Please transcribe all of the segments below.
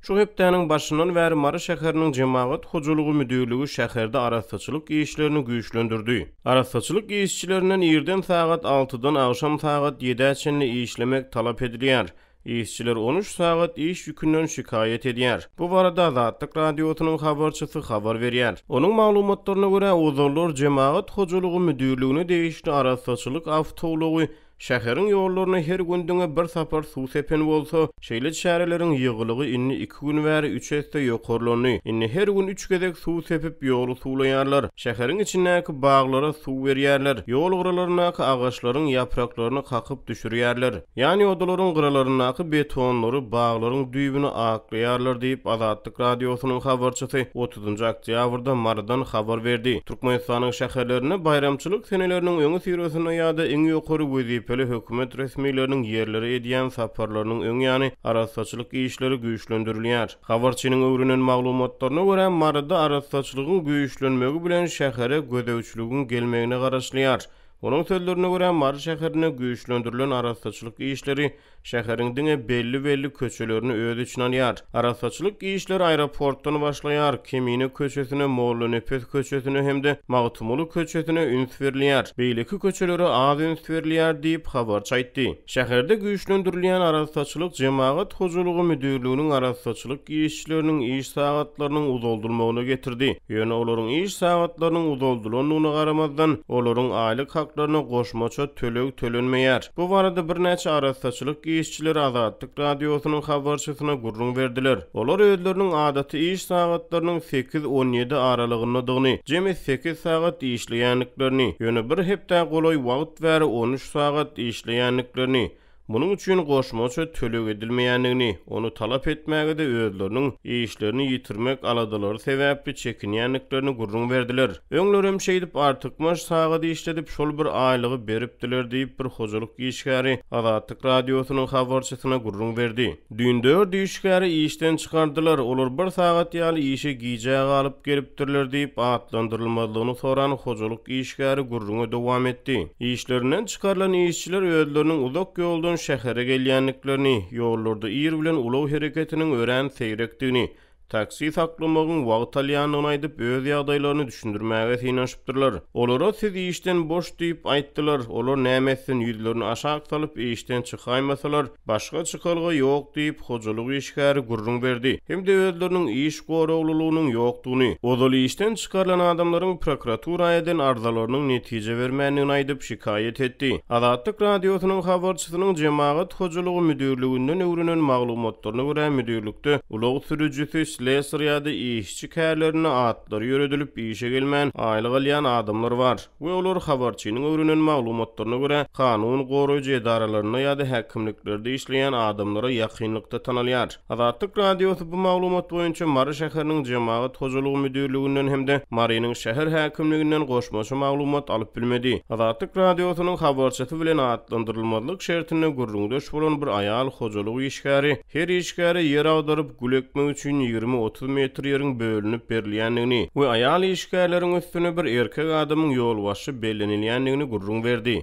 Şu hepdäniň başyndan bäri Mary şäheriniň Jemagat hojalygy müdirligi şäherde arassaçylyk işlerini güýçlendirdi. Arassaçylyk işçilerinden irden sagat altydan agşam sagat ýedä çenli işlemek talap edilýär. Işçiler on üç sagat iş ýükünden şikaýat edýär. Bu barada Azatlyk Radiosynyň habarçysy habar berýär. Onuň maglumatlaryna görä, ozallar Jemagat hojalygy müdirligine degişli arassaçylyk awtoulagy Şäheriň ýollaryna her gün diňe bir sapar suw sepen bolsa, şeýle çäreleriň ýygylygy indi iki gün bäri üç esse ýokarlandy. Indi her gün üç gezek suw sepip, ýoly suwlaýarlar. Şäheriň içindäki baglara suw berýärler. Ýol gyralaryndaky agaçlaryň ýapraklaryny kakyp düşürýärler. Ýanýodalaryň gyralaryndaky betonlary, baglaryň düýbüni aklaýarlar diýip, Azatlyk Radiosynyň habarçysy otuzynjy oktýabrda Marydan habar berdi. Türkmenistanyň şäherlerinde baýramçylyk seneleriniň öňüsyrasynda ýa-da iň ýokary wezipeli hökümet resmileriniň ýerlere edýän saparlarynyň öň ýany arassaçylyk işleri güýçlendirilýär. Habarçynyň öwrenen maglumatlaryna görä, Maryda arassaçylygyň güýçlenmegi bilen şähere gözegçiligiň gelmegine garaşylýar. Onuň sözlerine görä, Mary şäherinde güýçlendirilen arassaçylyk işleri Şäheriň diňe belli-belli köçelerini öz içine alýar. Arassaçylyk işleri aeroportdan başlaýar, Kemine köçesine, Mollanepes köçesine hem-de Magtymguly köçesine üns berilýär. Beýleki köçelere az üns berilýär diýip, habarçy aýtdy. Şäherde güýçlendirilýän arassaçylyk Jemagat hojalygy müdirliginiň arassaçylyk işçileriniň iş sagatlarynyň uzaldylmagyna getirdi. Ýöne olaryň iş sagatlarynyň uzaldylandygyna garamazdan, olaryň aýlyk haklaryna goşmaça töleg tölenmeýär. Bu barada birnäçe arassaçylyk işçileri Azatlyk Radiosynyň habarçysyna gürrüň berdiler. Olar özleriniň adaty iş sagatlarynyň sekiz-on ýedi aralygyndadygyny, jemi sekiz sagat işleýändiklerini, ýöne bir hepdä golaý wagt bäri on üç sagat işleýändiklerini, munuň üçin goşmaça töleg edilmeýändigini, ony talap etmäge-de özleriniň işlerini ýitirmek aladalary sebäpli çekinýändiklerini gürrüň berdiler. Öňlerem şeýdip artykmaç sagat işledip şol bir aýlygy beripdiler diýip bir hojalyk işgäri Azatlyk Radiosynyň habarçysyna gürrüň berdi. Düýn dört işgäri işden çykardylar, olar bir sagat ýaly işe gijä galyp gelipdirler diýip atlandyrylmazlygyny soran hojalyk işgäri gürrüňe dowam etdi. Işlerinden çykarylan işçiler özleriniň uzak ýoldan şähere gelýändiklerini, ýollarda ir bilen ulag hereketiniň örän seýrekdigini, Taksi saklamagyň wagt alýandygyny aýdyp, öz ýagdaýlaryny düşündirmäge synanyşypdyrlar. Olara siz işden boş diýip aýtdylar, olar näme etsin, ýüzlerini aşak salyp işden çykaýmasalar, başga çykalga ýok diýip, hojalyk işgäri gürrüň berdi hem-de özleriniň iş goraglylygynyň ýokdugyny, ozal işden çykarylan adamlaryň prokuratura eden arzalarynyň netije bermändigini aýdyp, şikaýat etdi. Azatlyk Radiosynyň habarçysynyň Jemagat hojalygy müdirliginden öwrenen maglumatlaryna görä, müdirlikde ulag sürüjisi, slesar ýa-da işçi kärlerinde atlary ýöredilip işe gelmän aýlyk alýan adamlar bar we olar habarçynyň öwrenen maglumatlaryna görä, kanun goraýjy edaralarynda ýa-da häkimliklerde işleýän adamlara ýakynlykda tanalýar. Azatlyk Radiosy bu maglumat boýunça Mary şäheriniň Jemagat hojalygy müdirliginden hem-de Marynyň şäher häkimliginden goşmaça maglumat alyp bilmedi. Azatlyk Radiosynyň habarçysy bilen atlandyrylmazlyk şertinde gürrüňdeş bolan bir aýal hojalyk işgäri her işgäre ýer agdaryp gül ekmek üçin 20-30 metr ýeriň bölünip berilýändigini we aýal işgärleriň üstüne bir erkek adamyň ýolbaşçy bellenilýändigini gürrüň berdi.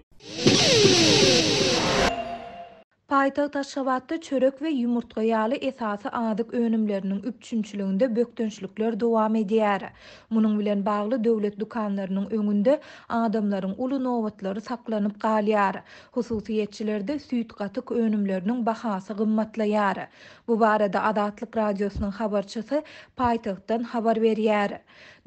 Paýtagt Aşgabatda çörek we ýumurtga ýaly esasy azyk önümleriniň üpjünçiliginde bökdençlikler dowam edýär. Munuň bilen bagly döwlet dükanlarynyň öňünde adamlaryň uly nobatlary saklanyp galýar. Hususyýetçilerde süýt-gatyk önümleriniň bahasy gymmatlaýar. Bu barada Azatlyk Radiosynyň habarçysy paýtagtdan habar berýär.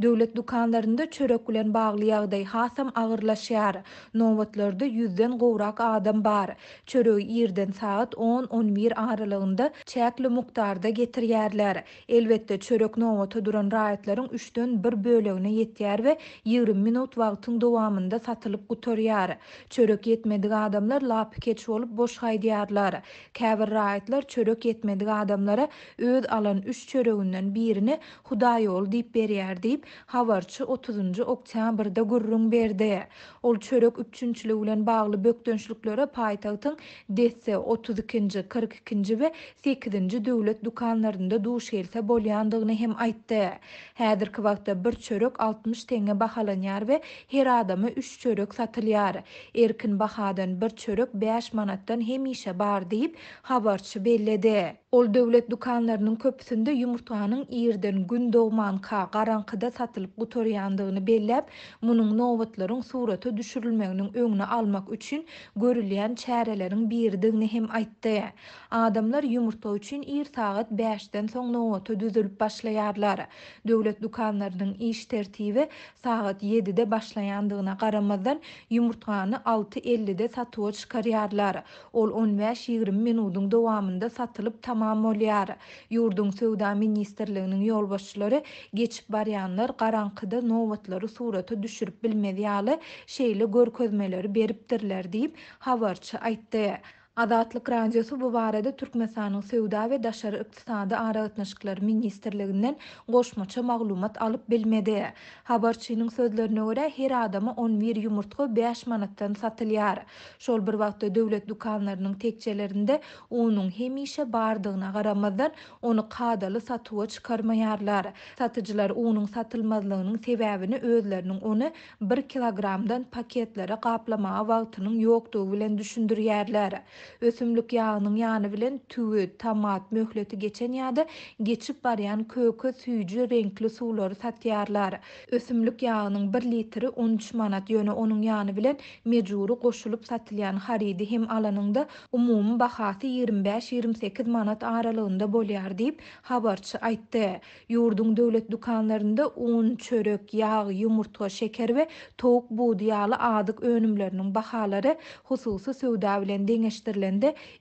Döwlet dükanlarynda çörek bilen bagly ýagdaý hasam agyrlaşýar. Nobatlarda ýüzden gowrak adam bar. Çöregi irden sagat on-on bir aralygynda çäkli mukdarda getirýärler. Elbetde, çörek nobata duran raýatlaryň üçden bir bölegine ýetýär we 20 minut wagtyň dowamynda satylyp gutarýar. Çörek ýetmedik adamlar lapykeç bolup boş gaýdýarlar. Käbir raýatlar çörek ýetmedik adamlara öz alan üç çöreginden birini Hudaýýoly diýip berýär diýip, habarçy otuzynjy oktýabrda gürrüň berdi. Ol çörek üpjünçiligi bilen bagly bökdençliklere paýtagtyň Desse, otuz ikinji, 42 nji we sekizinji döwlet dükanlarynda duş gelse bolýandygyny hem aýtdy. Häzirki wagtda bir çörek 60 teňňe bahalanýar we her adama üç çörek satylýar. Erkin bahadan bir çörek bäş manatdan hemişe bar diýip, habarçy belledi. Ol döwlet dükanlarynyň köpüsinde ýumurtganyň irden Gün dogmanka, garaňkyda satylyp gutarýandygyny belläp, munuň nobatlaryň surata düşürilmeginiň öňüni almak üçin görülýän çäreleriň biridigini hem aýtdy. Adamlar ýumurtga üçin ir sagat bäşden soň nobata düzülip başlaýarlar. Döwlet dükanlarynyň iş tertibi sagat ýedide başlaýandygyna garamazdan, ýumurtgany alty ellide satuwa çykarýarlar. Ol on bäş-ýigrimi minudyň dowamynda satylyp tamam bolýar. Ýurduň Söwda ministrliginiň ýolbaşçylary geçip barýanlar garaňkyda nobatlary surata düşürip bilmez ýaly şeýle görkezmeleri beripdirler diýip, habarçy aýtdy. Azatlyk Radiosy bu barada Türkmenistanyň Söwda we daşary ykdysady aragatnaşyklar ministrliginden goşmaça maglumat alyp bilmedi. Habarçynyň sözlerine görä, her adama on bir ýumurtga bäş manatdan satylýar. Şol bir wagtda döwlet dükanlarynyň tekjelerinde unuň hemişe bardygyna garamazdan, ony kadaly satuwa çykarmaýarlar. Satyjylar unuň satylmazlygynyň sebäbini özleriniň ony bir kilogramdan paketlere gaplamaga wagtynyň ýokdugy bilen düşündirýärler. Ösümlik ýagynyň ýany bilen tüwi, tomat, möhleti geçen ýa-da geçip barýan köke, süýji reňkli suwlary satýarlar. Ösümlik ýagynyň bir litri 13 manat, ýöne onuň ýany bilen mejbury goşulyp satylýan harydy hem alanyňda umumy bahasy 25-28 manat aralygynda bolýar diýip, habarçy aýtdy. Ýurduň döwlet dükanlarynda un, çörek, ýag, ýumurtga, şeker we towuk budy ýaly azyk önümleriniň bahalary hususy söwda bilen deňeşdirilende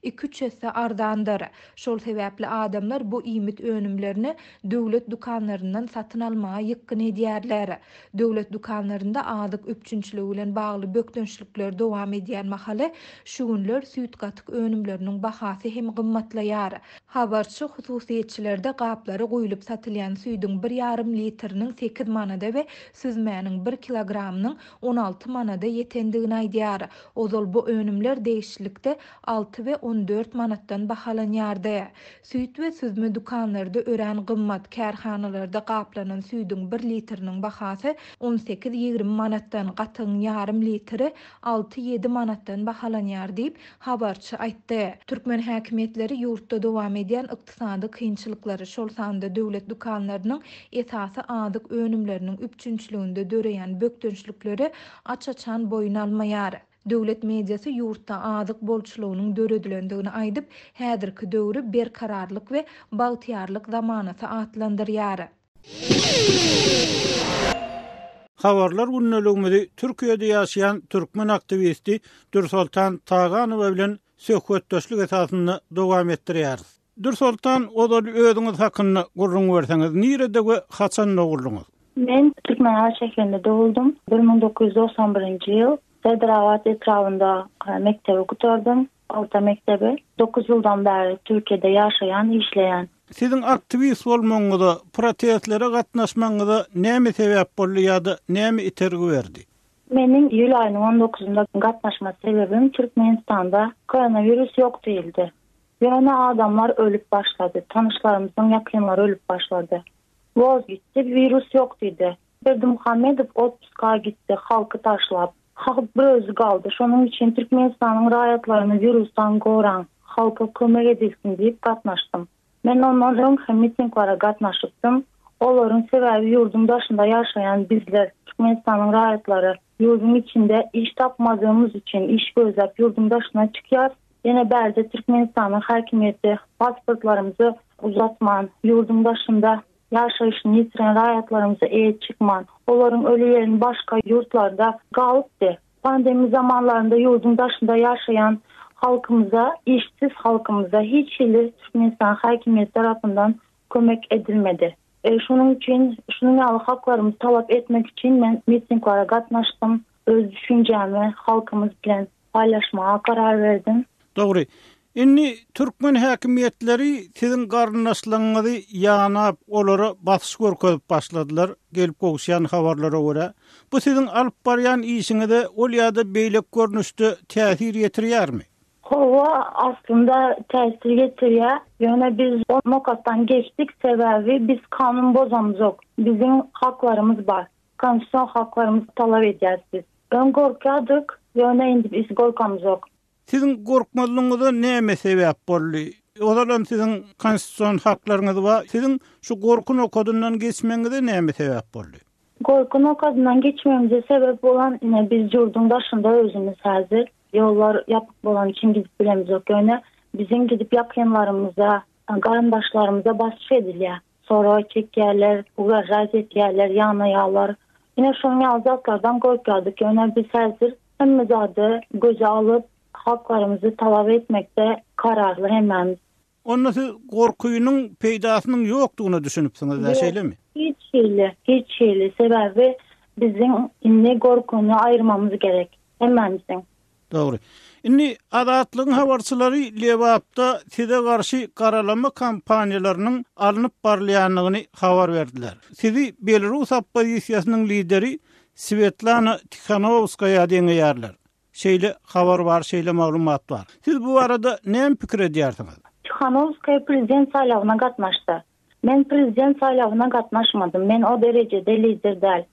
iki-üç esse arzandyr. Şol sebäpli adamlar bu iýmit önümlerini döwlet dükanlaryndan satyn almaga ýykgyn edýärler. Döwlet dükanlarynda azyk üpjünçiligi bilen bagly bökdençlikler dowam edýän mahaly, şu günler süýt-gatyk önümleriniň bahasy hem gymmatlaýar. Habarçy hususyýetçilerde gaplara guýlup satylýan süýdüň bir ýarym litriniň sekiz manada we süzmäniň bir kilogramynyň 16 manada ýetendigini aýdýar. Ozal bu önümler degişlilikde alty we 14 manatdan bahalanýardy. Süýt we süzme dükanlarda örän gymmat, kärhanalarda gaplanan süýdüň bir litriniň bahasy on sekiz-ýigrimi manatdan, gatygyň ýarym litri alty-ýedi manatdan bahalanýar diýip, habarçy aýtdy. Türkmen häkimiýetleri ýurtda dowam edýän ykdysady kynçylyklary, şol sanda döwlet dükanlarynyň esasy azyk önümleriniň üpjünçiliginde döreýän bökdençlikleri aç-açan boýun almaýar. Döwlet mediasy ýurtda azyk bolçulygynyň döredilendigini aýdyp, häzirki döwri berkararlyk we bagtyýarlyk zamanasy atlandyrýar. Habarlar gündeligimizi Türkiýede ýaşaýan türkmen aktiwisti Dürsoltan Taganowa bilen söhbetdeşlik esasynda dowam etdirýäris. Dürsoltan, ozal özüňiz hakynda gürrüň berseňiz, nirede we haçan doguldyňyz? Men Türkmenabat şäherinde doguldym. 1991-nji ýyl Serdarabat etrabynda mekdebi gutardym, orta mekdebi. Dokuz ýyldan bäri Türkiýede ýaşaýan, işleýän. Siziň aktiwist bolmagyňyza, protestlere gatnaşmagyňyza näme sebäp boldy ýa-da näme itergi berdi? Meniň iýul aýynyň on dokuzynda gatnaşma sebäbim Türkmenistanda koronawirus ýok diýildi. Ýöne adamlar ölüp başlady, tanyşlarymyzyň ýakynlary ölüp başlady. Woz gitdi, wirus ýok diýdi. Berdimuhamedow otpuska gitdi, halky taşlap. Halk bir özi galdy. Şonuň üçin Türkmenistanyň raýatlaryny wirusdan goraň, halka kömek edilsin diýip gatnaşdym. Men ondan öň hem mitinglere gatnaşypdym. Olaryň sebäbi ýurduň daşynda ýaşaýan bizler, Türkmenistanyň raýatlary, ýurduň içinde iş tapmadygymyz üçin iş gözläp ýurduň daşyna çykýas. Ýene bärde Türkmenistanyň häkimiýeti pasportlarymyzy uzatman, ýurduň daşynda ýaşaýşyny ýitiren raýatlarymyza eýe çykman, olaryň ölülerini başga ýurtlarda galypdy. Pandemiýa zamanlarynda ýurduň daşynda ýaşaýan halkymyza, işsiz halkymyza hiç hili Türkmenistan häkimiýeti tarapyndan kömek edilmedi. Şonuň üçin şunuň ýaly haklarymyzy talap etmek üçin men mitinglere gatnaşdym, öz düşünjämi halkymyz bilen paýlaşmaga karar berdim. Dogry. Indi türkmen häkimiýetleri siziň garyndaşlaryňyzy ýanap, olara basyş görkezip başladylar, gelip gowuşýan habarlara görä. Bu siziň alyp barýan işiňize ol ýa-da beýleki görnüşde täsir ýetirýärmi? Hawa, aslynda täsir ýetirýär. Ýöne biz o nokatdan geçdik, sebäbi biz kanun bozamzok. Biziň haklarymyz bar. Konstitusion haklarymyzy talap edýäris biz. Öň gorkýardyk, ýöne indi biz gorkamzok. Siziň gorkmazlygyňyza näme sebäp boldy? Ozalam siziň konstitusion haklaryňyz bar. Siziň şu gorky nokadyndan geçmegiňize näme sebäp boldy? Gorky nokadyndan geçmegimize sebäp bolan ine biz ýurduň daşynda özümiz häzir. Ýollar ýapyk bolany üçin gidip bilemizok. Ýöne biziň gidip ýakynlarymyza, garyndaşlarymyza basyş edilýär. Sorag çekýärler, ugražat edýärler, ýanaýarlar. Ine şonuň ýaly zatlardan gorkýardyk. Ýöne biz häzir hemme zady göze alyp, haklarymyzy talap etmekde kararly hemmämiz. Onda siz gorkynyň peýdasynyň ýokdugyna düşünipsiňiz-dä, şeýlemi? Hiç hili, hiç hili. Sebäbi biziň indi gorkyny aýyrmamyz gerek. Hemmämiziň. Dogry. Indi Azatlygyň habarçylary Lebapda size garşy garalama kampaniýalarynyň alnyp barylýandygyny habar berdiler. Sizi belarus oppozisiýasynyň lideri Swetlana Tihanowskaýa deňeýärler. Şeýle habar bar, şeýle maglumat bar. Siz bu barada näme pikir edýärsiňiz? Tihanowskaýa prezident saýlawyna gatnaşdy. Men prezident saýlawyna gatnaşmadym. Men o derejede lider däl.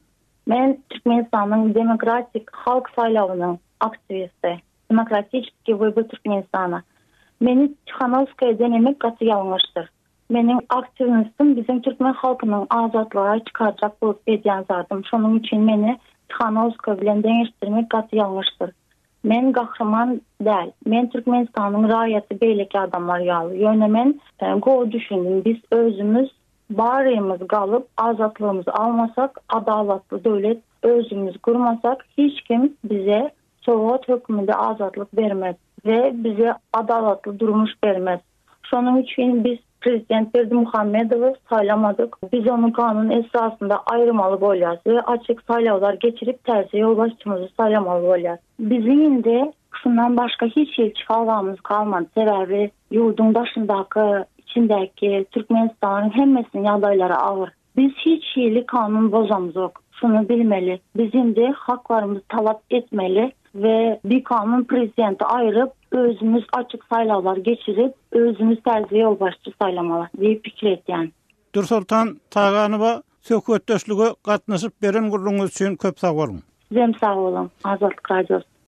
Men Türkmenistanyň demokratik halk saýlawynyň aktiwisti. Demokratiçeskiý wybor Türkmenistana. Meni Tihanowskaýa deňemek gaty ýalňyşdyr. Meniň aktiwnostum biziň türkmen halkynyň azatlyga çykarjak bolup edýän zadym. Şonuň üçin meni Tihanowskaýa bilen deňeşdirmek gaty ýalňyşdyr. Men gahryman däl. Men Türkmenistanyň raýaty beýleki adamlar ýaly. Ýöne men gowy düşündim biz özümiz Barymyz galyp azatlygymyzy almasak, adalatly döwlet özümiz gurmasak hiç kim bize sowgat hökmünde azatlyk bermez we bize adalatly durmuş bermez. Şonuň üçin biz prezident Berdimuhamedowy saýlamadyk. Biz ony kanun esasynda aýyrmaly bolýas we açyk saýlawlar geçirip täze ýolbaşçymyzy saýlamaly bolýas. Biziň indi şundan başga hiç hili çykalgamyz galmady sebäbi Ýurduň daşyndaky, içindäki Türkmenistanyň hemmesiniň ýagdaýlary agyr. Biz hiç hili kanun bozamzok. Şuny bilmeli. Biz indi haklarymyzy talap etmeli we bikanun prezidenti aýryp, özümiz açyk saýlawlar geçirip, özümiz täze ýolbaşçy saýlamaly diýip pikir edýän. Dürsoltan Taganowa söhbetdeşlige gatnaşyp beren gürrüňiňiz üçin köp sag boluň. Sizem sag boluň, Azatlyk Radiosy.